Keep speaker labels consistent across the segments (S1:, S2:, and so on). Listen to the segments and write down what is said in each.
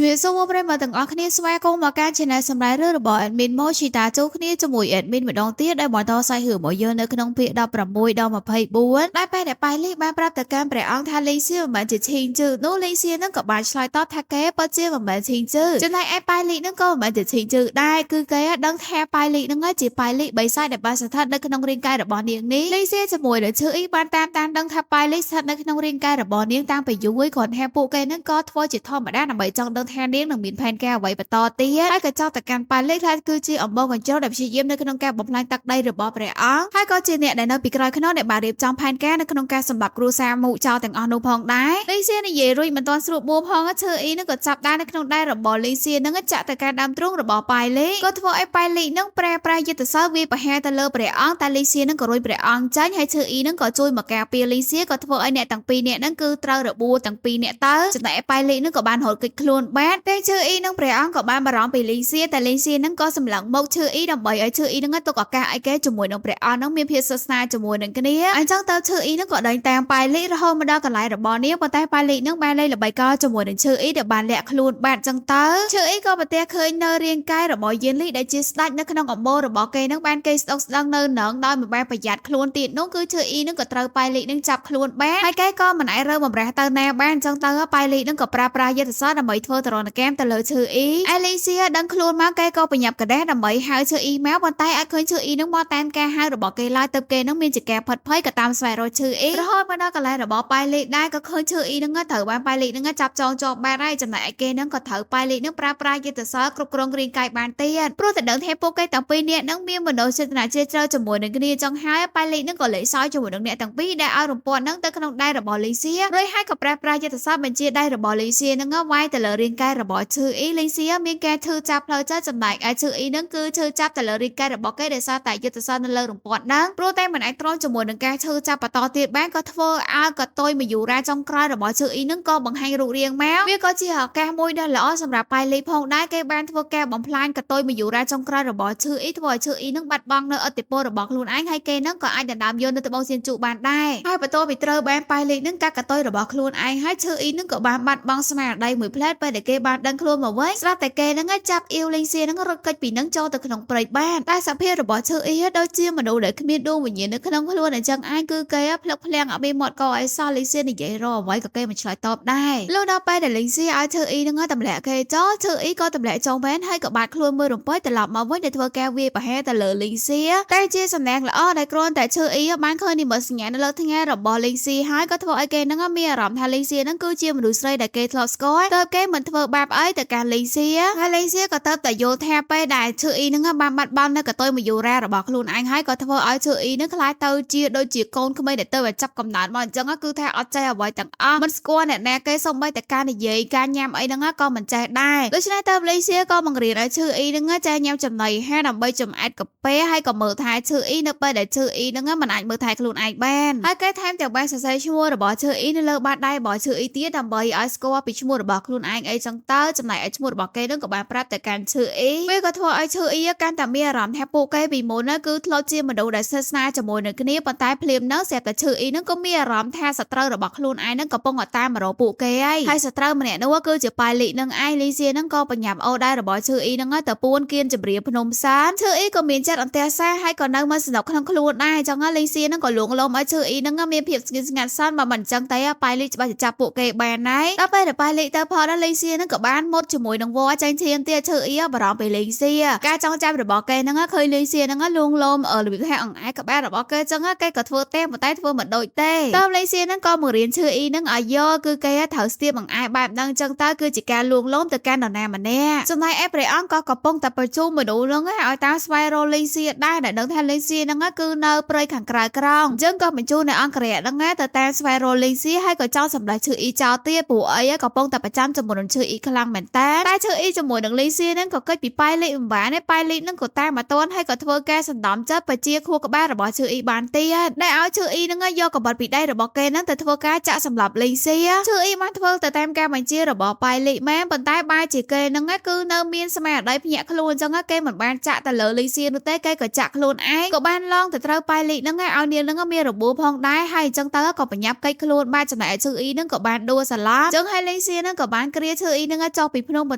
S1: រាបសួរប្រិយមិត្តទាំងអស់គ្នាស្វាគមន៍មកកាន់ Channel សម្រាប់រឿងរបស់ Admin Mochita ចូលគ្នាជាមួយ Admin ម្ដងទៀតដែលបន្តសាច់រឿងរបស់យើងនៅក្នុងភាគ16ដល់24ដែលពេលដែលប៉ៃលីបានប្រាប់ទៅកាន់ព្រះអង្គថាលេងសៀមិនមែនជាឈីងជឺនោះលេងសៀនឹងក៏បានឆ្លើយតបថាគេពិតជាមិនមែនឈីងជឺចំណែកឯប៉ៃលីនឹងក៏មិនមែនជាឈីងជឺដែរគឺគេដឹងថាប៉ៃលីនឹងជាប៉ៃលីបីសាច់ដែលបានស្ថិតនៅក្នុងរាងកាយរបស់នាងនេះលេងសៀជាមួយនឹងឈឺអ៊ីបានតាមតាមដឹងថាប៉ៃលីស្ថិតនៅក្នុងរាងកាយរបស់នាងតាំងពីយូរហើយគ្រាន់ថាពួកគេនឹងក៏ធ្វើជាធម្មតាដើម្បីចង់ដឹងថានាងនឹងមានផែនការអ្វីបន្តទៀតហើយក៏ចង់ទៅកាន់ប៉ៃលីខ្លះគឺជាអំបោកញ្ចក់ដែលព្យាយាមនៅក្នុងការបំផ្លាញទឹកដីរបស់ព្រះអង្គហើយក៏ជាអ្នកដែលនៅពីក្រោយខ្នងដែលបានរៀបចំផែនការនៅក្នុងការសម្លាប់គ្រួសារមុចោលទាំងអស់នោះផងដែរលេងសៀនិយាយរួចមិនទាន់ស្រួលបួផងឈើអ៊ីនឹងក៏ចាប់ដែរនៅក្នុងដៃរបស់លេងសៀនឹងចាក់ទៅការដើមទ្រូងរបស់ប៉ៃលីក៏ធ្វើឲ្យប៉ៃលីនឹងប្រែប្រែយុទ្ធសាស្ត្រវាយប្រហារទៅលើព្រះអង្គតែលេងសៀនឹងក៏រួចព្រះអង្គចាញ់ហើយឈើអ៊ីនឹងក៏ជួយមកការពារលេងសៀក៏ធ្វើឲ្យអ្នកទាំងពីរនាក់នឹងគឺត្រូវរបួសទាំងពីរនាក់ទៅចំណែកប៉ៃលីនឹងក៏បានរត់គេចខ្លួនបានតែឈើអ៊ីនឹងព្រះអង្គក៏បានបារម្ភពីលេងសៀតែលេងសៀនឹងក៏សម្លឹងមកឈើអ៊ីដើម្បីឲ្យឈើអ៊ីនឹងទុកឱកាសឲ្យគេជាមួយនឹងព្រះអង្គនឹងមានភាពស្និទ្ធស្នាលជាមួយនឹងគ្នាអញ្ចឹងទៅឈើអ៊ីនឹងក៏ដេញតាមប៉ៃលីរហូតមកដល់កន្លែងរបស់នាងប៉ុន្តែប៉ៃលីនឹងបានលេងល្បីកលជាមួយនឹងឈើអ៊ីដែលបានលាក់ខ្លួនបានអញ្ចឹងទៅឈើអ៊ីក៏ប្រទះឃើញនៅរាងកាយរបស់យានលីដែលជាស្ដេចនៅក្នុងអំបូររបស់គេនឹងបានគេស្ដុកស្ដឹងនៅនឹងដោយមិនបានប្រយ័ត្នខ្លួនទៀតនោះគឺឈើអ៊ីនឹងក៏ត្រូវប៉ៃលីនឹងចាប់ខ្លួនបានហើយគេក៏មិនអាចរើបំរាស់ទៅណាបានអញ្ចឹងទៅប៉ៃលីនឹងក៏ប្រើប្រាស់យុទ្ធសាស្ត្រដើម្បីធ្វើទរណកម្មទៅលើឈើអ៊ីអេលីសៀដឹងខ្លួនមកគេក៏ប្រញាប់กระដេះដើម្បីហៅឈើអ៊ីមកប៉ុន្តែអាចឃើញឈើអ៊ីនឹងមកតាមការហៅរបស់គេឡើយទៅគេនឹងមានជាការផិតភ័យក៏តាមស្វែងរកឈើអ៊ីរហូតមកដល់កន្លែងរបស់ប៉ៃលីដែរក៏ឃើញឈើអ៊ីនឹងត្រូវបានប៉ៃលីនឹងចាប់ចងជាប់បានហើយចំណែកឯគេនឹងក៏ត្រូវប៉ៃលីនឹងប្រើប្រាស់យុទ្ធសាស្ត្រគ្រប់គ្រងរាងកាយបានទៀតព្រោះតែដឹងថាពួកគេទាំងពីរនាក់នឹងមានមនោចេតនាជ្រាលជ្រៅជាមួយនឹងគ្នាចង់ហើយប៉ៃលីនឹងក៏លេខសើចជាមួយនឹងអ្នកទាំងពីរដែលឲ្យរំពាត់នឹងទៅក្នុងដៃរបស់លីសៀរួចហើយក៏ប្រើប្រាស់យុទ្ធសាស្ត្របញ្ជាដៃរបស់លីសៀនឹងវាយទៅលើរាងកាយរបស់ឈឺអ៊ីលីសៀមានការឈឺចាប់ផ្លូវចិត្តចំណែកឯឈឺអ៊ីនឹងគឺឈឺចាប់ទៅលើរាងកាយរបស់គេដោយសារតែយុទ្ធសាស្ត្រនៅលើរំពាត់នឹងព្រោះតែមិនអាចទ្រាំជាមួយនឹងការឈឺចាប់បន្តទៀតបានក៏ធ្វើឲ្យកតុយមយូរាចុងក្រោយរបស់ឈឺអ៊ីនឹងក៏បង្ហាញរូបរាងមកវាក៏ជាឱកាសមួយដ៏ល្អសម្រាប់ប៉ៃលីផងដែរគេបានធ្វើការបំផ្លាញកតុយមយូរាចុងក្រោយរបស់ឈឺអ៊ីធ្វើឲ្យឈឺអ៊ីនឹងបាត់បង់នៅឥទ្ធិពលរបស់ខ្លួនឯងហើយគេនឹងក៏អាចដណ្ដើមយកនៅត្បូងសៀនជក់បានដែរហើយបន្ទាប់ពីត្រូវបានប៉ៃលីនឹងកាត់កតុយរបស់ខ្លួនឯងហើយឈឺអ៊ីនឹងក៏បានបាត់បង់ស្មារតីមួយផ្លែតពេលដែលគេបានដឹងខ្លួនមកវិញស្រាប់តែគេនឹងចាប់អ៊ីវលេងសៀនឹងរត់គេចពីនឹងចូលទៅក្នុងព្រៃបានតែសភាពរបស់ឈឺអ៊ីដូចជាមនុស្សដែលគ្មានដួងវិញ្ញាណនៅក្នុងខ្លួនអញ្ចឹងឯងគឺគេភ្លឹកភ្លាំងអត់មានមាត់កអីសោះលេងសៀនិយាយរកអ្វីក៏គេមិនឆ្លើយតបដែរលុះដល់ពេលដែលលេងសៀឲ្យឈឺអ៊ីនឹងទម្លាក់គេចោលឈឺអ៊ីក៏ទម្លាក់ចោលមែនហើយក៏បាត់ខ្លួនមួយរំពេចត្រឡប់មកវិញដែលធ្វើការវាយប្រហារទៅលើលេងសៀតែជាសំណាងល្អដែលគ្រាន់តែឈឺអ៊ីបានឃើញនិមិត្តសញ្ញានៅលើថ្ងៃរបស់លេងសៀហើយក៏ធ្វើឲ្យគេនឹងមានអារម្មណ៍ថាលេងសៀនឹងគឺជាមនុស្សស្រីដែលគេធ្លាប់ស្គាល់ទៅគេមិនធ្វើបាបអីទៅកាន់លេងសៀហើយលេងសៀក៏ទៅតែយល់ថាពេលដែលឈឺអ៊ីនឹងបានបាត់បង់នៅកតុយមយូរារបស់ខ្លួនឯងហើយក៏ធ្វើឲ្យឈឺអ៊ីនឹងក្លាយទៅជាដូចជាកូនក្មេងដែលទៅតែចាប់កំណើតមកអញ្ចឹងគឺថាអត់ចេះអ្វីទាំងអស់មិនស្គាល់អ្នកណាគេសូម្បីតែការនិយាយការញ៉ាំអីហ្នឹងក៏មិនចេះដែរដូច្នេះទៅលេងសៀក៏បង្រៀនឲ្យឈឺអ៊ីនឹងចេះញ៉ាំចំណីហាដើម្បីចម្អែតកាហ្វេហើយក៏មើលថែឈឺអ៊ីនៅពេលដែលឈឺអ៊ីនឹងមិនអាចមើលថែខ្លួនឯងបានហើយគេថែមទាំងបានសរសេរឈ្មោះរបស់ឈឺអ៊ីនៅលើបាតដៃរបស់ឈឺអ៊ីទៀតដើម្បីឲ្យស្គាល់ពីឈ្មោះរបស់ខ្លួនឯងអីចឹងទៅចំណែកឯឈ្មោះរបស់គេនឹងក៏បានប្រាប់ទៅកាន់ឈឺអ៊ីវាក៏ធ្វើឲ្យឈឺអ៊ីកាន់តែមានអារម្មណ៍ថាពួកគេពីមុនគឺធ្លាប់ជាមនុស្សដែលស្និទ្ធស្នាលជាមួយនឹងគ្នាប៉ុន្តែភ្លាមហ្នឹងស្រាប់តែឈឺអ៊ីនឹងក៏មានអារម្មណ៍ថាសត្រូវរបស់ខ្លួនឯងនឹងកំពុងតែតាមមករកពួកគេហើយហើយសត្រូវម្នាក់នោះគឺជាប៉ៃលីនឹងឯងលីសៀនឹងក៏បញ្ញាប់អូដែររបស់ឈឺអ៊ីនឹងទៅពួនគៀនចម្រៀភ្នំសានឈឺអ៊ីក៏មានចិត្តអន្ទះសារហើយក៏នៅមិនស្នុកក្នុងខ្លួនដែរចឹងលីសៀនឹងក៏លួងលោមឲ្យឈឺអ៊ីនឹងមានភាពស្ងៀមស្ងាត់សន្នបើមិនចឹងទេប៉ៃលីច្បាស់จะចាប់ពួកគេបានហើយដល់ពេលដែលប៉ៃលីទៅផលដល់លីសៀនឹងក៏បានមុតជាមួយនឹងវ៉ចាញ់ឈាមទៀតឈឺអ៊ីបារម្ភពីលីសៀការចង់ចាប់របស់គេហ្នឹងឃើញលីសៀហ្នឹងលួងលោមរបៀបថាអង្អែក្បាលរបស់គេចឹងគេក៏ធ្វើទេប៉ុន្តែធ្វើមិនដូចទេតើលីសៀហ្នឹងក៏មករៀនឈឺអ៊ីហ្នឹងឲ្យយកគឺគេត្រូវស្ទាបអង្អែបែបហ្នឹងចឹងទៅគឺជាការលួងលោមទៅកាន់នរណាម្នាក់ចំណែកឯព្រះអង្គក៏កំពុងតែប្រជុំមនុស្សហ្នឹងឲ្យតាមស្វែងរកលីសៀដែរដែលដឹងថាលីសៀហ្នឹងគឺនៅព្រៃខាងក្រៅក្រងអញ្ចឹងក៏បញ្ជូននៅអង្គរៈហ្នឹងទៅតាមស្វែងរកលីសៀហើយក៏ចង់សម្លេះឈឺអ៊ីចោលទៀតព្រោះអីកំពុងតែប្រចាំជាមួយនឹងឈឺអ៊ីខ្លាំងមែនតើតែឈឺអ៊ីជាមួយនឹងលីសៀហ្នឹងក៏កិច្ចពីប៉ៃលីមិនបានទេប៉ៃលីហ្នឹងក៏តាមមកតន់ហើយក៏ធ្វើការសណ្ដំចិត្តបជាខួរក្បាលរបស់ឈឺអ៊ីបានទៀតដែលឲ្យឈឺអ៊ីហ្នឹងយកកបិតពីដៃរបស់គេហ្នឹងទៅធ្វើការចាក់សម្លាប់លីសៀឈឺអ៊ីបានធ្វើទៅតាមការបញ្ជារបស់ប៉ៃលីមែនប៉ុន្តែបែរជាគេហ្នឹងគឺនៅមានស្មារតីភ្ញាក់ខ្លួនអញ្ចឹងគេមិនបានចាក់ទៅលើលីសៀនោះទេគេក៏ចាក់ខ្លួនឯងក៏បានឡងទៅត្រូវប៉ៃលីហ្នឹងឲ្យនាងហ្នឹងមានរបួសផងដែរហើយអញ្ចឹងទៅក៏បញ្ញាប់កិច្ចខ្លួនបានចំណែកឯឈឺអ៊ីហ្នឹងក៏បានដួលសន្លប់អញ្ចឹងហើយលេងសៀហ្នឹងក៏បានគ្រាឈឺ អ៊ីនឹងចុះពីភ្នំប៉ុ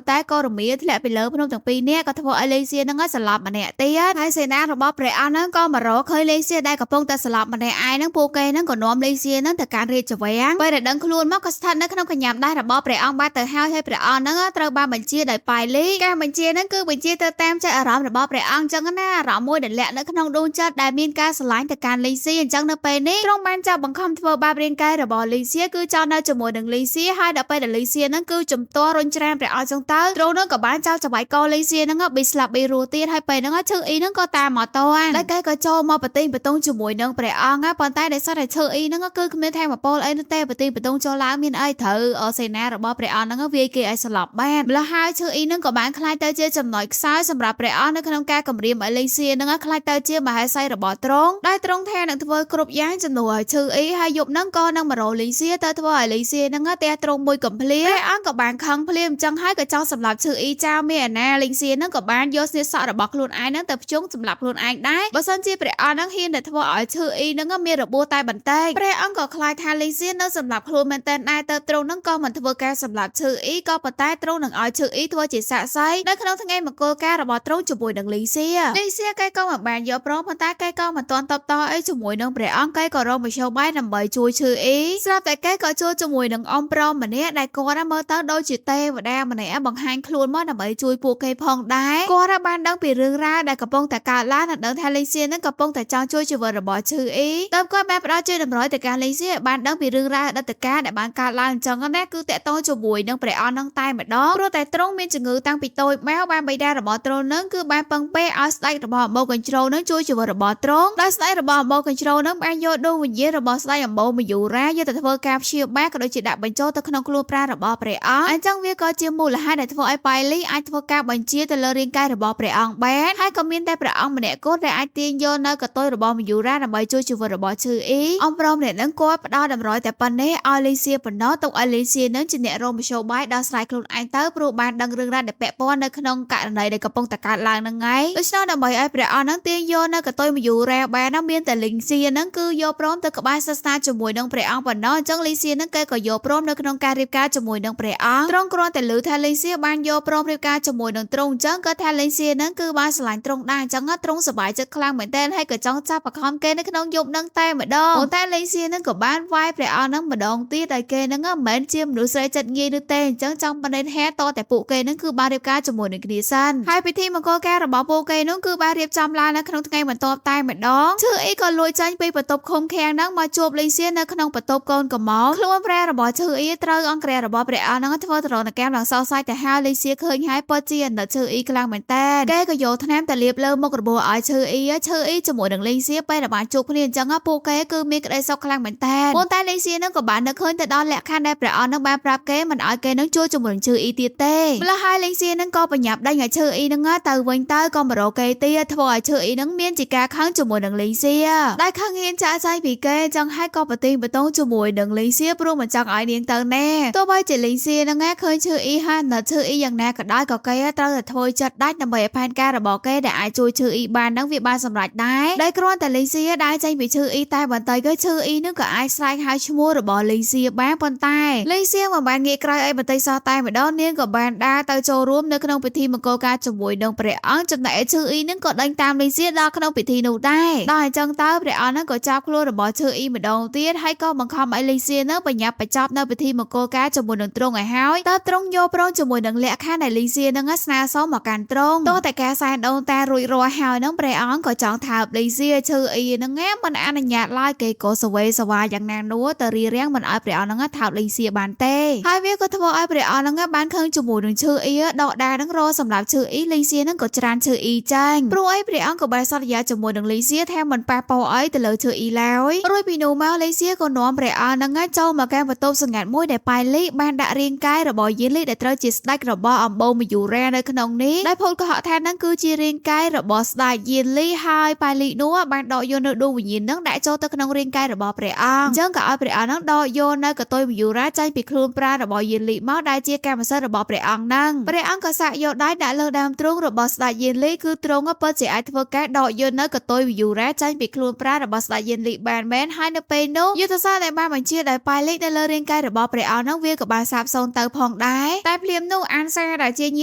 S1: ន្តែក៏រមៀធ្លាក់ពីលើភ្នំទាំងពីរនាក់ក៏ធ្វើឲ្យលេងសៀនឹងសន្លប់ម្នាក់ទៀតហើយសេនារបស់ព្រះអង្គហ្នឹងក៏មករកឃើញលេងសៀដែលកំពុងតែសន្លប់ម្នាក់ឯងហ្នឹងពួកគេហ្នឹងក៏នាំលេងសៀហ្នឹងទៅកាន់រាជវាំងពេលដែលដឹងខ្លួនមកក៏ស្ថិតនៅក្នុងកញ្ញាំដៃរបស់ព្រះអង្គបាត់ទៅហើយហើយព្រះអង្គហ្នឹងត្រូវបានបញ្ជាដោយប៉ៃលីការបញ្ជាហ្នឹងគឺបញ្ជាទៅតាមចិត្តអារម្មណ៍របស់ព្រះអង្គអញ្ចឹងណាអារម្មណ៍មួយដែលលាក់នៅក្នុងដួងចិត្តដែលមានការស្រឡាញ់ទៅកាន់លេងសៀអញ្ចឹងនៅពេលនេះទ្រង់បានចាប់បង្ខំធ្វើបាបរាងកាយរបស់លេងសៀគឺចោលនៅជាមួយនឹងលេងសៀហើយដល់ពេលដែលលេងសៀហ្នឹងគឺជំទាស់រុញច្រានព្រះអង្គចឹងទៅទ្រង់ហ្នឹងក៏បានចោលចវាយកលេងសៀហ្នឹងប៊ីស្លាប់ប៊ីរស់ទៀតហើយពេលហ្នឹងឈើអ៊ីហ្នឹងក៏តាមមកតន់ហើយគេក៏ចូលមកប្រទីងបតុងជាមួយនឹងព្រះអង្គប៉ុន្តែដោយសារតែឈើអ៊ីហ្នឹងគឺគ្មានធម៌ពលអីនោះទេប្រទីងបតុងចូលឡើងមានអីត្រូវសេនារបស់ព្រះអង្គហ្នឹងវាយគេឲ្យស្លាប់បានម្ល៉េះហើយឈើអ៊ីហ្នឹងក៏បានក្លាយទៅជាចំណុចខ្សោយសម្រាប់ព្រះអង្គនៅក្នុងការគម្រាមឲ្យលេងសៀហ្នឹងក្លាយទៅជាមហេសីរបស់ទ្រង់ដែលទ្រង់ថានឹងធ្វើគ្រប់យ៉ាងជំនួសឲ្យឈើអ៊ីហើយយប់ហ្នឹងក៏នឹងមករកលេងសៀទៅធ្វើឲ្យលេងសៀហ្នឹងផ្ទះទ្រង់មួយកំភ្លាព្រះអង្គក៏បានខឹងភ្លាមអញ្ចឹងហើយក៏ចង់សម្លាប់ឈើអ៊ីចោលមានអាណាលេងសៀហ្នឹងក៏បានយកស្នៀតសក់របស់ខ្លួនឯងហ្នឹងទៅភ្ជង់សម្លាប់ខ្លួនឯងដែរបើសិនជាព្រះអង្គហ្នឹងហ៊ានតែធ្វើឲ្យឈើអ៊ីហ្នឹងមានរបួសតែបន្តិចព្រះអង្គក៏ខ្លាចថាលេងសៀនៅសម្លាប់ខ្លួនមែនតើដែរទៅទ្រង់ហ្នឹងក៏មិនធ្វើការសម្លាប់ឈើអ៊ីក៏ប៉ុន្តែទ្រង់នឹងឲ្យឈើអ៊ីធ្វើជាសាក្សីនៅក្នុងថ្ងៃមង្គលការរបស់ទ្រង់ជាមួយនឹងលេងសៀលេងសៀកែក៏មិនបានយកព្រមប៉ុន្តែកែក៏មិនទាន់តបតអីជាមួយនឹងព្រះអង្គកែក៏រកមធ្យោបាយដើម្បីជួយឈើអ៊ីស្រាប់តែកែក៏ជួលជាមួយនឹងអំប្រុសម្នាក់ដែលគាត់មើលទៅដូចជាទេវតាម្នាក់បង្ហាញខ្លួនមកដើម្បីជួយពួកគេផងដែរគាត់បានដឹងពីរឿងរ៉ាវដែលកំពុងតែកើតឡើងនិងដឹងថាលេងសៀនឹងកំពុងតែចង់ជួយជីវិតរបស់ឈើអ៊ីតើគាត់បានផ្ដល់ជាតម្រុយទៅការលេងសៀឲ្យបានដឹងពីរឿងរ៉ាវអតីតកាលដែលបានកើតឡើងអញ្ចឹងណាគឺតាក់ទងជាមួយនឹងព្រះអង្គនឹងតែម្ដងព្រោះតែទ្រង់មានជំងឺតាំងពីតូចមកបានបិតារបស់ទ្រង់នឹងគឺបានពឹងពេឲ្យស្ដេចរបស់អំបូរកញ្ជ្រោនឹងជួយជីវិតរបស់ទ្រង់ដោយស្ដេចរបស់អំបូរកញ្ជ្រោនឹងបានយកដួងវិញ្ញាណរបស់ស្ដេចអំបូរមយូរាយកទៅធ្វើការព្យាបាលក៏ដូចជាដាក់បញ្ចូលទៅក្នុងខ្លួនប្រាណរបស់ព្រះអង្គអញ្ចឹងវាក៏ជាមូលហេតុដែលធ្វើឲ្យប៉ៃលីអាចធ្វើការបញ្ជាទៅលើរាងកាយរបស់ព្រះអង្គបានហើយក៏មានតែព្រះអង្គម្នាក់គត់ដែលអាចទាញយកនៅកតុយរបស់មយូរាដើម្បីជួយជីវិតរបស់ឈឺអ៊ីអំប្រុសម្នាក់នឹងគាត់ផ្ដល់តម្រុយតែប៉ុណ្ណេះឲ្យលីសៀប៉ុណ្ណោះទុកឲ្យលីសៀនឹងជាអ្នករកមធ្យោបាយដោះស្រាយខ្លួនឯងទៅព្រោះបានដឹងរឿងរ៉ាវដែលពាក់ព័ន្ធនៅក្នុងករណីដែលកំពុងតែកើតឡើងហ្នឹងឯងដូច្នោះដើម្បីឲ្យព្រះអង្គនឹងទាញយកនៅកតុយមយូរាបាននោះមានតែលីសៀនឹងគឺយកព្រមទៅក្បែរសាសនាជាមួយនឹងព្រះអង្គប៉ុណ្ណោះអញ្ចឹងលីសៀនឹងគេក៏យកព្រមនៅក្នុងការរៀបការជាមួយនឹងព្រះអង្គទ្រង់គ្រាន់តែឮថាលីសៀបានយកព្រមរៀបការជាមួយនឹងទ្រង់អញ្ចឹងក៏ថាលីសៀនឹងគឺបានស្រឡាញ់ទ្រង់ដែរអញ្ចឹងទ្រង់សប្បាយចិត្តខ្លាំងមែនទែនហើយក៏ចង់ចាប់បខំគេនៅក្នុងយប់នឹងតែម្ដងប៉ុន្តែលីសៀនឹងក៏បានវាយព្រះអង្គនឹងម្ដងទៀតឲ្យគេនឹងមិនមែនជាមនុស្សស្រីចិត្តងាយនោះទេអញ្ចឹងចង់បដិហេតុតតែពួកគេនឹងគឺបានរៀបការជាមួយនឹងគ្នាសិនហើយពិធីមង្គលការរបស់ពួកគេនោះគឺបានរៀបចំឡើងនៅក្នុងថ្ងៃបន្ទាប់តែម្ដងឈឺអ៊ីក៏លួចចាញ់ពីបន្ទប់ឃុំឃាំងហ្នឹងមកជួបលីសៀនៅក្នុងបន្ទប់កូនកំមុំខ្លួនព្រះរបស់ឈឺអ៊ីត្រូវអង្គរារបស់ព្រះអង្គហ្នឹងធ្វើទរណកម្មឡើងសោកសៅទៅហើយលីសៀឃើញហើយពិតជាអាណិតឈឺអ៊ីខ្លាំងមែនតើគេក៏យកថ្នាំទៅលាបលើមុខរបួសឲ្យឈឺអ៊ីឈឺអ៊ីជាមួយនឹងលីសៀពេលដែលបានជួបគ្នាអញ្ចឹងពួកគេគឺមានក្តីសុខខ្លាំងមែនតើប៉ុន្តែលីសៀហ្នឹងក៏បាននឹកឃើញទៅដល់លក្ខខណ្ឌដែលព្រះអង្គហ្នឹងបានប្រាប់គេមិនឲ្យគេនឹងជួបជាមួយនឹងឈឺអ៊ីទៀតទេម្ល៉េះហើយលីសៀហ្នឹងក៏បញ្ញាប់ដេញឲ្យឈឺអ៊ីហ្នឹងទៅវិញទៅក៏មករកគេទៀតធ្វើឲ្យឈឺអ៊ីហ្នឹងមានជាការខឹងជាមួយនឹងលីសៀដែលខឹងហ៊ានចាក់ចែងពីគេចង់ឲ្យក៏ប្រទីងបតងជាមួយនឹងលីសៀព្រោះមិនចង់ឲ្យនាងទៅណែទោះបីជាលីសៀហ្នឹងឃើញឈឺអ៊ីហើយនៅឈឺអ៊ីយ៉ាងណាក៏ដោយក៏គេត្រូវតែធ្វើចិត្តដាច់ដើម្បីឲ្យផែនការរបស់គេដែលអាចជួយឈឺអ៊ីបានហ្នឹងវាបានសម្រេចដែរដែលគ្រាន់តែលីសៀដើរចេញពីឈឺអ៊ីតែបន្តិចក៏ឈឺអ៊ីហ្នឹងក៏អាចស្រែកហៅឈ្មោះរបស់លីសៀបានប៉ុន្តែលីសៀមិនបានងាកក្រោយអីបន្តិចសោះតែម្ដងនាងក៏បានដើរទៅចូលរួមនៅក្នុងពិធីមង្គលការជាមួយនឹងព្រះអង្គចំណែកឯឈឺអ៊ីហ្នឹងក៏ដេញតាមលីសៀដល់ក្នុងពិធីនោះដែរដល់អញ្ចឹងទៅព្រះអង្គហ្នឹងក៏ចាប់ខ្លួនរបស់ឈឺអ៊ីម្ដងទៀតហើយក៏បង្ខំឲ្យលីសៀហ្នឹងបញ្ញាប់បញ្ចប់នៅពិធីមង្គលការជាមួយនឹងទ្រង់ឲ្យហើយតើទ្រង់យកព្រមជាមួយនឹងលក្ខខណ្ឌដែលលីសៀហ្នឹងស្នើសុំមកកាន់ទ្រង់ទោះតែការសែនដូនតារួចរាល់ហើយហ្នឹងព្រះអង្គក៏ចង់ថើបលីសៀឈឺអ៊ីហ្នឹងមិនអនុញ្ញាតឡើយគេក៏សវេសវាយ៉ាងណានោះទៅរៀបរៀងមិនឲ្យព្រះអង្គហ្នឹងថើបលីសៀបានទេហើយវាក៏ធ្វើឲ្យព្រះអង្គហ្នឹងបានខឹងជាមួយនឹងឈឺអ៊ីដកដាហ្នឹងរសម្រាប់ឈឺអ៊ីលីសៀហ្នឹងក៏ច្រានឈឺអ៊ីចាញ់ព្រោះអីព្រះអង្គក៏បានសន្យាជាមួយនឹងលីសៀថាមិនប៉ះពាល់អីទៅលើឈឺអ៊ីឡើយរួចពីនោះមកលីសៀក៏នាំព្រះអង្គហ្នឹងចូលមកកាន់បន្ទប់សម្ងាត់មួយដែលប៉ៃលីបានដាក់រាងកាយរបស់យាលីដែលត្រូវជាស្ដេចរបស់អំបូរមយូរានៅក្នុងនេះដែលភូតកុហកថាហ្នឹងគឺជារាងកាយរបស់ស្ដេចយាលីហើយប៉ៃលីនោះបានដកយកនៅដួងវិញ្ញាណហ្នឹងដាក់ចូលទៅក្នុងរាងកាយរបស់ព្រះអង្គអញ្ចឹងក៏ឲ្យព្រះអង្គហ្នឹងដកយកនៅកតុយមយូរាចេញពីខ្លួនប្រាណរបស់យាលីមកដែលជាកម្មសិទ្ធិរបស់ព្រះអង្គហ្នឹងព្រះអង្គក៏សាកយកដៃដាក់លើដើមទ្រូងរបស់ស្ដេចយាលីគឺទ្រង់ពិតជាអាចធ្វើការដកយកនៅកតុយមយូរាចេញពីខ្លួនប្រាណរបស់ស្ដេចយាលីបានមែនហើយនៅពេលនោះយុទ្ធសាស្ត្រដែលបានបញ្ជាដោយប៉ៃលីនៅលើរាងកាយរបស់ព្រះអង្គហ្នឹងវាក៏បានសាបសូន្យទៅផ ផងដែរតែភ្លាមនោះអានសាដែលជាញ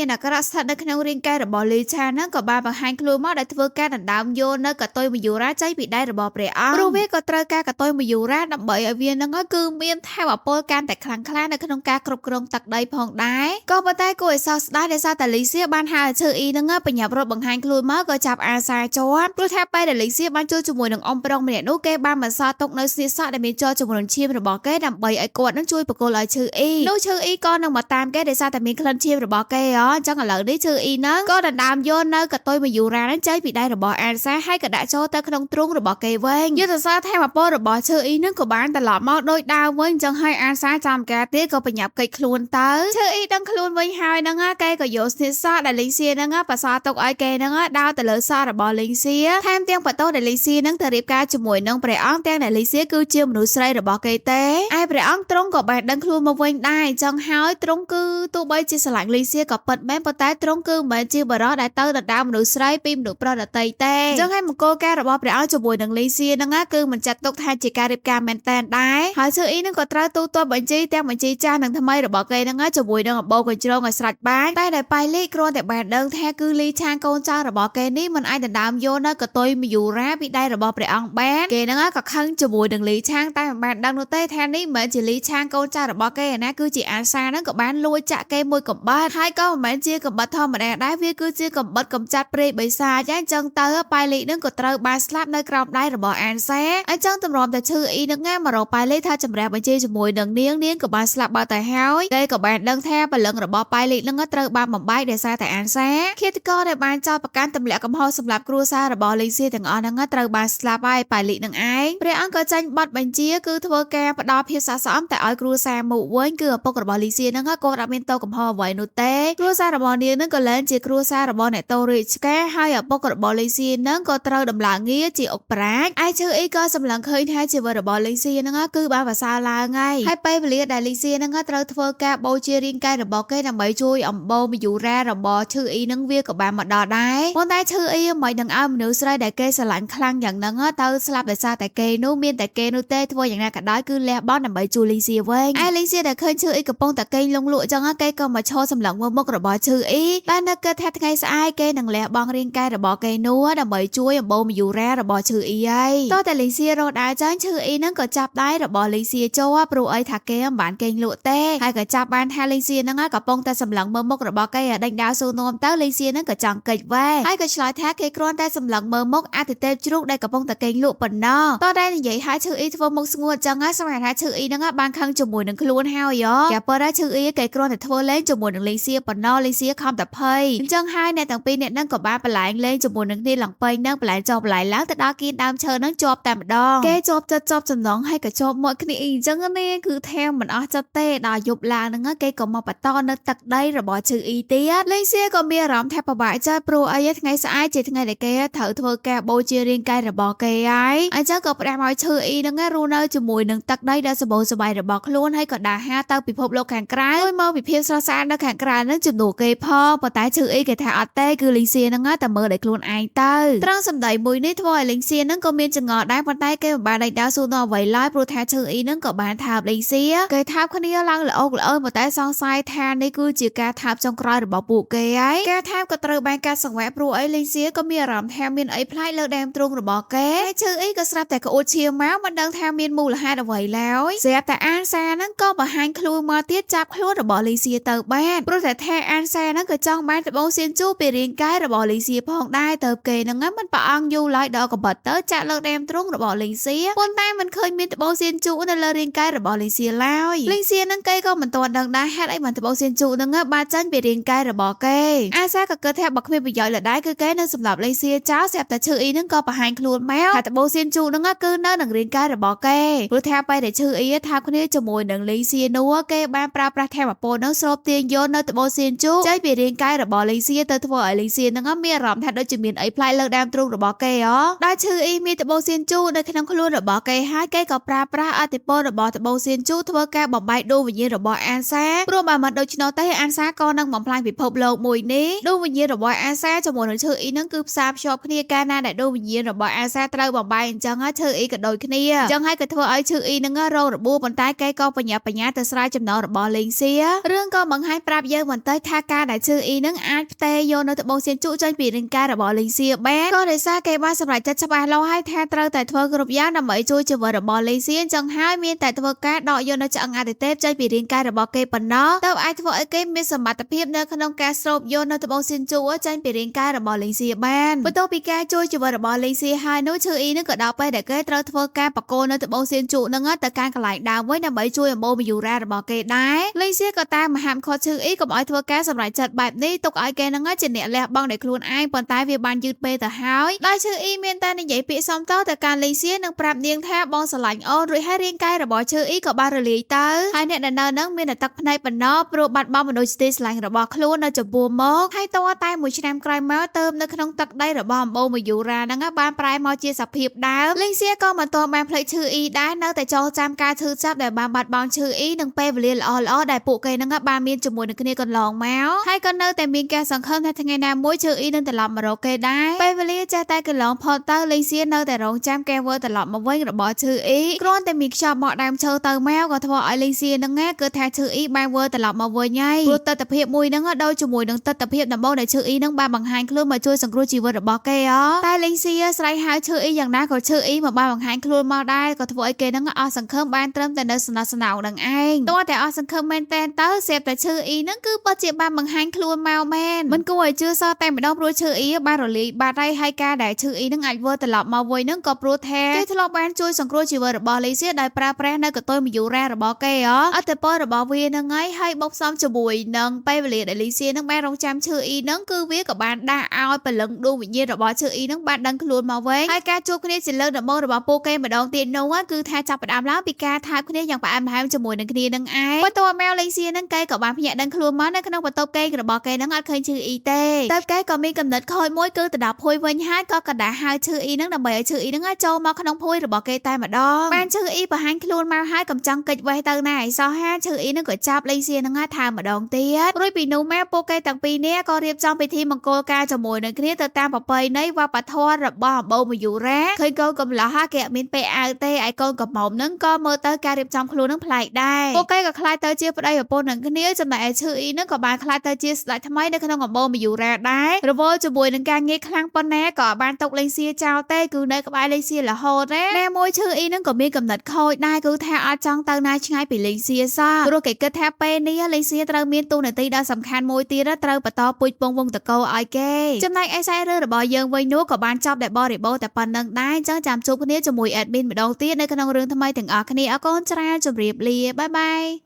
S1: ាណអាក្រក់ស្ថិតនៅក្នុងរាងកាយរបស់លីឆាហ្នឹងក៏បានបង្ហាញខ្លួនមកដែលធ្វើការដណ្ដើមយកនៅកតុយមយូរ៉ាចេញពីដៃរបស់ព្រះអង្គព្រោះវាក៏ត្រូវការកតុយមយូរ៉ាដើម្បីឲ្យវាហ្នឹងគឺមានថែមពលកាន់តែខ្លាំងក្លានៅក្នុងការគ្រប់គ្រងទឹកដីផងដែរក៏ប៉ុន្តែគួរឲ្យសោកស្ដាយដោយសារតែលីសៀបានហៅឲ្យឈើអ៊ីហ្នឹងបញ្ញាប់រត់បង្ហាញខ្លួនមកក៏ចាប់អាសាជាប់ព្រោះថាពេលដែលលីសៀបានជួបជាមួយនឹងអ៊ំប្រុសម្នាក់នោះគេបានបន្សល់ទុកនៅស្នៀតសក់ដែលមានចរជាមួយនឹងឈាមរបស់គេដើម្បីឲ្យគាត់នឹងជួយបកគលឲ្យឈើអ៊ីនោះឈើអ៊ីក៏នឹងមកតាមគេដោយសារតែមានក្លិនឈាមរបស់គេហ៎អញ្ចឹងឥឡូវនេះឈើអ៊ីហ្នឹងក៏ដណ្ដើមយកនៅកតុយមយូរ៉ាហ្នឹងចេញពីដៃរបស់អានសាហើយក៏ដាក់ចូលទៅក្នុងទ្រុងរបស់គេវិញយុទ្ធសាស្ត្រថែមពលរបស់ឈើអ៊ីហ្នឹងក៏បានត្រឡប់មកដូចដើមវិញអញ្ចឹងហើយអានសាចាំការទៀតក៏បញ្ញាប់កិច្ចខ្លួនទៅឈើអ៊ីដឹងខ្លួនវិញហើយហ្នឹងគេក៏យកស្នៀតសក់ដែលលីងសៀហ្នឹងបសល់ទុកឲ្យគេហ្នឹងដើរទៅលើសក់របស់លីងសៀថែមទាំងបន្ទោសដែលលីងសៀហ្នឹងទៅរៀបការជាមួយនឹងព្រះអង្គទាំងដែលលីងសៀគឺជាមនុស្សស្រីរបស់គេទេឯព្រះអង្គទ្រង់ក៏បានដឹងខ្លួនមកវិញដែរអញ្ចឹងហើយទ្រង់គឺទោះបីជាស្រឡាញ់លីងសៀក៏ពិតមែនប៉ុន្តែទ្រង់គឺមិនមែនជាបរិសុទ្ធដែលទៅដណ្ដើមមនុស្សស្រីពីមនុស្សប្រុសដទៃទេអញ្ចឹងហើយមង្គលការរបស់ព្រះអង្គជាមួយនឹងលីងសៀហ្នឹងគឺមិនចាត់ទុកថាជាការរៀបការមែនតែនដែរហើយឈើអ៊ីហ្នឹងក៏ត្រូវទូទាត់បញ្ជីទាំងបញ្ជីចាស់និងថ្មីរបស់គេហ្នឹងជាមួយនឹងអំបូរកញ្ជ្រោងឲ្យស្រេចបានតែដែលប៉ៃលីគ្រាន់តែបានដឹងថាគឺលីឆាងកូនចៅរបស់គេនេះមិនអាចដណ្ដើមយកនៅកតុយមយូរ៉ាពីដៃរបស់ព្រះអង្គបានគេហ្នឹងក៏ខឹងជាមួយនឹងលីឆាងតែមិនបានដឹងនោះទេថានេះមិនមែនជាលីឆាងកូនចៅរបស់គេណាគឺជាអាសាហ្នឹងក៏បានលួចចាក់គេមួយកំបាត់ហើយក៏មិនមែនជាកំបាត់ធម្មតាដែរវាគឺជាកំបាត់កំចាត់ព្រៃបិសាចអញ្ចឹងទៅប៉ៃលីហ្នឹងក៏ត្រូវបានស្លាប់នៅក្រោមដៃរបស់អានសាអញ្ចឹងតម្រាំតែឈឺអ៊ីហ្នឹងណាមករកប៉ៃលីថាចម្រះបញ្ជីជាមួយនឹងនាងនាងក៏បានស្លាប់បាត់ទៅហើយគេក៏បានដឹងថាព្រលឹងរបស់ប៉ៃលីហ្នឹងត្រូវបានបំបែកដោយសារតែអានសាឃាតករដែលបានចោទប្រកាន់ទម្លាក់កំហុសសម្រាប់គ្រួសាររបស់លីស៊ីទាំងអស់ហ្នឹងត្រូវបានស្លាប់ហើយប៉ៃលីនឹងឯងព្រះអង្គក៏ចាញ់ប័ណ្ណបញ្ជាគឺធ្វើការផ្ដល់ភាពស័ក្តិសមតែឲ្យគ្រួសារមកវិញគឺឪពុករបស់លីស៊ីហ្នឹងគាត់អត់មានតោកំហុសអ្វីនោះទេគ្រួសាររបស់នាងហ្នឹងក៏លែងជាគ្រួសាររបស់អ្នកតូរាជការហើយឪពុករបស់លីស៊ីហ្នឹងក៏ត្រូវដំឡើងងារជាអុកប្រាជ្ញឯឈើអ៊ីក៏សម្លឹងឃើញថាជីវិតរបស់លីស៊ីហ្នឹងគឺបានប្រសើរឡើងហើយហើយពេលវេលាដែលលីស៊ីហ្នឹងត្រូវធ្វើការបូជារាងកាយរបស់គេដើម្បីជួយអំបូរមយូរ៉ារបស់ឈើអ៊ីហ្នឹងវាក៏បានមកដល់ដែរប៉ុន្តែឈើអ៊ីមិននឹងឲ្យមនុស្សស្រីដែលគេស្រឡាញ់ខ្លាំងយ៉ាងហ្នឹងទៅស្លាប់ដោយសារតែគេនោះមានតែគេនោះទេធ្វើយ៉ាងណាក៏ដោយគឺលះបង់ដើម្បីជួយលីស៊ីវិញឯលីស៊ីដែលឃើញឈើអ៊ីកំពុងតែគេងលងលក់ចឹងគេក៏មកឈរសម្លឹងមើលមុខរបស់ឈើអ៊ីតែនៅគិតថាថ្ងៃស្អែកគេនឹងលះបង់រាងកាយរបស់គេនោះដើម្បីជួយអំបូរមយូរ៉ារបស់ឈើអ៊ីហើយតោះតែលីស៊ីរត់ដើរចាញ់ឈើអ៊ីហ្នឹងក៏ចាប់ដៃរបស់លីស៊ីចូលព្រោះអីថាគេមិនបានគេងលក់ទេហើយក៏ចាប់បានថាលីស៊ីហ្នឹងកំពុងតែសម្លឹងមើលមុខរបស់គេដេញដាវសួរនាំទៅលីស៊ីហ្នឹងក៏ចង់គេចវេហើយក៏ឆ្លើយថាគេគ្រាន់តែសម្លឹងមើលមុខអតិទេពជ្រូកដែលកំពុងតែគេងលក់ប៉ុណ្ណោះតោះតែនិយាយឲ្យឈើអ៊ីធ្វើមុខស្ងួតចឹងហើយសម្រាប់ថាឈើអ៊ីហ្នឹងបានខឹងជាមួយនឹងខ្លួនហើយកាពិតថាឈើអ៊ីគេគ្រាន់តែធ្វើលេងជាមួយនឹងលីស៊ីប៉ុណ្ណោះលីស៊ីខំតែភ័យអញ្ចឹងហើយអ្នកទាំងពីរអ្នកហ្នឹងក៏បានបន្លែងលេងជាមួយនឹងគ្នាឡើងពេញហ្នឹងបន្លែងចុះបន្លែងឡើងទៅដល់គៀនដើមឈើហ្នឹងជាប់តែម្ដងគេជាប់ចិត្តជាប់ចំណងហើយក៏ជាប់មាត់គ្នាអីអញ្ចឹងនេះគឺថាមិនអស់ចិត្តទេដល់យប់ឡើងហ្នឹងគេក៏មកបន្តនៅទឹកដីរបស់ឈើអ៊ីទៀតលីស៊ីក៏មានអារម្មណ៍ថាពិបាកចិត្តព្រោះអីថ្ងៃស្អែកជាថ្ងៃដែលគេត្រូវធ្វើការបូជារាងកាយរបស់គេហើយអញ្ចឹងក៏ផ្ដាំឲ្យឈើអ៊ីហ្នឹងរស់នៅជាមួយនឹងទឹកដីដ៏សម្បូរសប្បាយរបស់ខ្លួនហើយក៏ដើរហាទៅពិភពលោកខាងក្រៅជួយមកវិភាពស្រស់ស្អាតនៅខាងក្រៅហ្នឹងជំនួសគេផងប៉ុន្តែឈើអ៊ីគេថាអត់ទេគឺលីសៀហ្នឹងតែមើលដោយខ្លួនឯងទៅត្រង់សម្ដីមួយនេះធ្វើឲ្យលីសៀហ្នឹងក៏មានចង្អល់ដែរប៉ុន្តែគេមិនបានដេញដោលសួរនាំអ្វីឡើយព្រោះថាឈើអ៊ីហ្នឹងក៏បានថើបលីសៀគេថើបគ្នាឡើងល្អកល្អើប៉ុន្តែសង្ស័យថានេះគឺជាការថើបចុងក្រោយរបស់ពួកគេហើយការថើបក៏ត្រូវបានការសង្វាក់ព្រោះអីលីសៀក៏មានអារម្មណ៍ថាមានអីប្លែកលើដើមទ្រូងរបស់គេហើយឈើអ៊ីក៏ស្រាប់តែក្អួតឈាមមកមិនដឹងថាមានមូលហេតុអ្វីឡើយស្រាប់តែអានសាហ្នឹងក៏បង្ហាញខ្លួនមកទៀតចាប់ខ្លួនរបស់លីសៀទៅបានព្រោះតែថាអានសាហ្នឹងក៏ចង់បានត្បូងសៀនជូពីរាងកាយរបស់លីសៀផងដែរទៅគេហ្នឹងមិនប្រអងយូរឡើយដល់កបិតទៅចាក់លើកដើមទ្រូងរបស់លីសៀប៉ុន្តែមិនឃើញមានត្បូងសៀនជូនៅលើរាងកាយរបស់លីសៀឡើយលីសៀហ្នឹងគេក៏មិនទាន់ដឹងដែរហេតុអីបានត្បូងសៀនជូហ្នឹងបានចាញ់ពីរាងកាយរបស់គេអាសាក៏គិតថាបើគ្មានប្រយោជន៍លដែរគឺគេនឹងសម្លាប់លីសៀចោលស្រាប់តែឈឺអ៊ីហ្នឹងក៏បង្ហាញខ្លួនមកថាត្បូងសៀនជូហ្នឹងគឺនៅនឹងរាងកាយរបស់គេព្រោះថាពេលដែលឈឺអ៊ីថាគ្នាជាមួយនឹងលីសៀនោះគេបានប្រើប្រាស់ធម៌ពលនឹងស្រូបទាញយកនៅត្បូងសៀនជូចេញពីរាងកាយរបស់លីសៀទៅធ្វើឲ្យលីសៀហ្នឹងមានអារម្មណ៍ថាដូចជាមានអីប្លែកលើដើមទ្រូងរបស់គេហ៎ដល់ឈឺអ៊ីមានត្បូងសៀនជូនៅក្នុងខ្លួនរបស់គេហើយគេក៏ប្រើប្រាស់អតិពលរបស់ត្បូងសៀនជូធ្វើការបំបែកដួងវិញ្ញាណរបស់អានសាព្រោះបើមិនដូច្នោះទេអានសាក៏នឹងបំផ្លាញពិភពលោកមួយនេះដួងវិញ្ញាណរបស់អានសាជាមួយនឹងឈើអ៊ីហ្នឹងគឺផ្សារភ្ជាប់គ្នាកាលណាដែលដួងវិញ្ញាណរបស់អានសាត្រូវបំបែកអញ្ចឹងហើយឈើអ៊ីក៏ដូចគ្នាអញ្ចឹងហើយក៏ធ្វើឲ្យឈើអ៊ីហ្នឹងរងរបួសប៉ុន្តែគេក៏បញ្ញាបញ្ញាទៅស្រាយចំណងរបស់លី លេងសៀរឿងក៏បង្ហាញប្រាប់យើងបន្តិចថាការដែលឈឺអ៊ីនឹងអាចផ្ទេរយកនៅត្បូងសៀនជក់ចេញពីរាងកាយរបស់លេងសៀបានក៏ដោយសារគេបានសម្រេចចិត្តច្បាស់លាស់ហើយថាត្រូវតែធ្វើគ្រប់យ៉ាងដើម្បីជួយជីវិតរបស់លេងសៀអញ្ចឹងហើយមានតែធ្វើការដកយកនៅឆ្អឹងអាទិទេពចេញពីរាងកាយរបស់គេប៉ុណ្ណោះទើបអាចធ្វើឲ្យគេមានសមត្ថភាពនៅក្នុងការស្រូបយកនៅត្បូងសៀនជក់ចេញពីរាងកាយរបស់លេងសៀបានបន្ទាប់ពីការជួយជីវិតរបស់លេងសៀហើយនោះឈឺអ៊ីនឹងក៏ដល់ពេលដែលគេត្រូវធ្វើការបកគោនៅត្បូងសៀនជក់នឹងទៅកាន់កន្លែងដើមវិញដើម្បីជួយអំបូរមយូរ៉ារបស់គេដែរលេងសៀក៏តាមមហាមខុសឈឺអ៊ីកុំឲ្យធ្វើការសម្រេចចិត្តបែបនេះទុកឲ្យគេនឹងជាអ្នកលះបង់ដោយខ្លួនឯងប៉ុន្តែវាបានយឺតពេលទៅហើយដោយឈឺអ៊ីមានតែនិយាយពាក្យសំតទៅការលេងសៀនិងប្រាប់នាងថាបងស្រឡាញ់អូនរួចហើយរាងកាយរបស់ឈឺអ៊ីក៏បានរលាយទៅហើយអ្នកដែលនៅនឹងមានតែទឹកភ្នែកប៉ុណ្ណោះព្រោះបាត់បង់មនុស្សជាទីស្រឡាញ់របស់ខ្លួននៅចំពោះមុខហើយតតែមួយឆ្នាំក្រោយមកទៅនៅក្នុងទឹកដីរបស់អំបូរមយូរ៉ាហ្នឹងបានប្រែមកជាសភាពដើមលេងសៀក៏មិនទាន់បានភ្លេចឈឺអ៊ីដែរនៅតែចងចាំការឈឺចាប់ដែលបានបាត់បង់ឈឺអ៊ីនិងពេលវេលាល្អៗដែលពួកគេហ្នឹងបានមានជាមួយនឹងគ្នាកន្លងមកហើយក៏នៅតែមានការសង្ឃឹមថាថ្ងៃណាមួយឈឺអ៊ីនឹងត្រឡប់មករកគេដែរពេលវេលាចេះតែកន្លងផុតទៅលេងសៀនៅតែរងចាំការវិលត្រឡប់មកវិញរបស់ឈឺអ៊ីគ្រាន់តែមានខ្យល់មកដើមឈើទៅមកក៏ធ្វើឲ្យលេងសៀហ្នឹងគឺថាឈឺអ៊ីបានវិលត្រឡប់មកវិញហើយព្រោះទស្សនភាពមួយហ្នឹងដូចជាមួយនឹងទស្សនភាពដំបូងដែលឈឺអ៊ីហ្នឹងបានបង្ហាញខ្លួនមកជួយសង្គ្រោះជីវិតរបស់គេអតែលេងសៀស្រ័យហៅឈឺអ៊ីយ៉ាងណាក៏ឈឺអ៊ីមកបានបង្ហាញខ្លួនមកដែរក៏ធ្វើឲ្យគេហ្នឹងអស់សង្ឃឹមបានត្រឹមតែនៅសំណោះស្នងនឹងឯងតោះតែអស់សង្ឃឹមមែនតែនទៅស្រាប់តែឈឺអ៊ីហ្នឹងគឺពិតជាបានបង្ហាញខ្លួនមកមែនមិនគួរឲ្យជឿសោះតែម្ដងព្រោះឈឺអ៊ីបានរលាយបាត់ហើយហើយការដែលឈឺអ៊ីហ្នឹងអាចវិលត្រឡប់មកវិញហ្នឹងក៏ព្រោះថាគេធ្លាប់បានជួយសង្គ្រោះជីវិតរបស់លេសៀដោយប្រើប្រាស់នៅកតុយមយូរ៉ារបស់គេអអត្តពលរបស់វាហ្នឹងហើយហើយបូកផ្សំជាមួយនឹងពេលវេលាដែលលេសៀហ្នឹងបានរងចាំឈឺអ៊ីហ្នឹងគឺវាក៏បានដាស់ឲ្យព្រលឹងដួងវិញ្ញាណរបស់ឈឺអ៊ីហ្នឹងបានដឹងខ្លួនមកវិញហើយការជួបគ្នាជាលើកដំបូងរបស់ពួកគេម្ដងទៀតនោះគឺថាចាប់ផ្ដើមឡើងពីការថើបគ្នាយ៉ាងផ្អែមល្ហែមជាមួយនឹងគ្នានឹងឯងបន្ទាប់មកលេសៀហ្នឹងគេក៏បានភ្ញាក់ដឹងខ្លួនមកនៅក្នុងបន្ទប់គេងរបស់គេហ្នឹងអត់ឃើញឈឺអ៊ីទេតែគេក៏មានកំណត់ខូចមួយគឺទៅដល់ភួយវិញហើយក៏កដាហៅឈឺអ៊ីហ្នឹងដើម្បីឲ្យឈឺអ៊ីហ្នឹងចូលមកក្នុងភួយរបស់គេតែម្ដងបានឈឺអ៊ីបង្ហាញខ្លួនមកហើយកំចង់កិច្ចវេះទៅណាឯសោះហាឈឺអ៊ីហ្នឹងក៏ចាប់លេងសៀហ្នឹងថើម្ដងទៀតរួចពីនោះមកពួកគេទាំងពីរនាក់ក៏រៀបចំពិធីមង្គលការជាមួយនឹងគ្នាទៅតាមប្រពៃណីវប្បធម៌របស់អំបូរមយូរ៉ាឃើញកូនកំឡោះគេអត់មានពេលអាវទេឯកូនកំមុំហ្នឹងក៏មើលទៅការរៀបចំខ្លួនហ្នឹងប្លែកដែរពួកគេក៏ក្លាយទៅជាប្តីប្រពន្ធនឹងគ្នាចំណែកឯឈឺអ៊ីហ្នឹងក៏បានក្លាយទៅជាស្ដេចថ្មីនៅក្នុងអំបូរមយូរ៉ាដែររវល់ជាមួយនឹងការងារខ្លាំងប៉ុណ្ណាក៏បានຕົកលេងសៀចោលទេគឺនៅក្បែរលេងសៀរហូតណាណាមួយឈឺអ៊ីហ្នឹងក៏មានកំណត់ខូចដែរគឺថាអត់ចង់ទៅណាឆ្ងាយពីលេងសៀសោះព្រោះគេគិតថាពេលនេះលេងសៀត្រូវមានតួនាទីដ៏សំខាន់មួយទៀតត្រូវបន្តពូជពងវងតកោឲ្យគេចំណែកឯខ្សែរឿងរបស់យើងវិញនោះក៏បានចប់ដែលបរិបូរតែប៉ុណ្្នឹងដែរអញ្ចឹងចាំជួបគ្នាជាមួយ admin ម្ដងទៀតនៅក្នុងរឿងថ្មីទាំងអស់គ្នាអរគុណច្រើនជម្រាបលាបាយបាយ។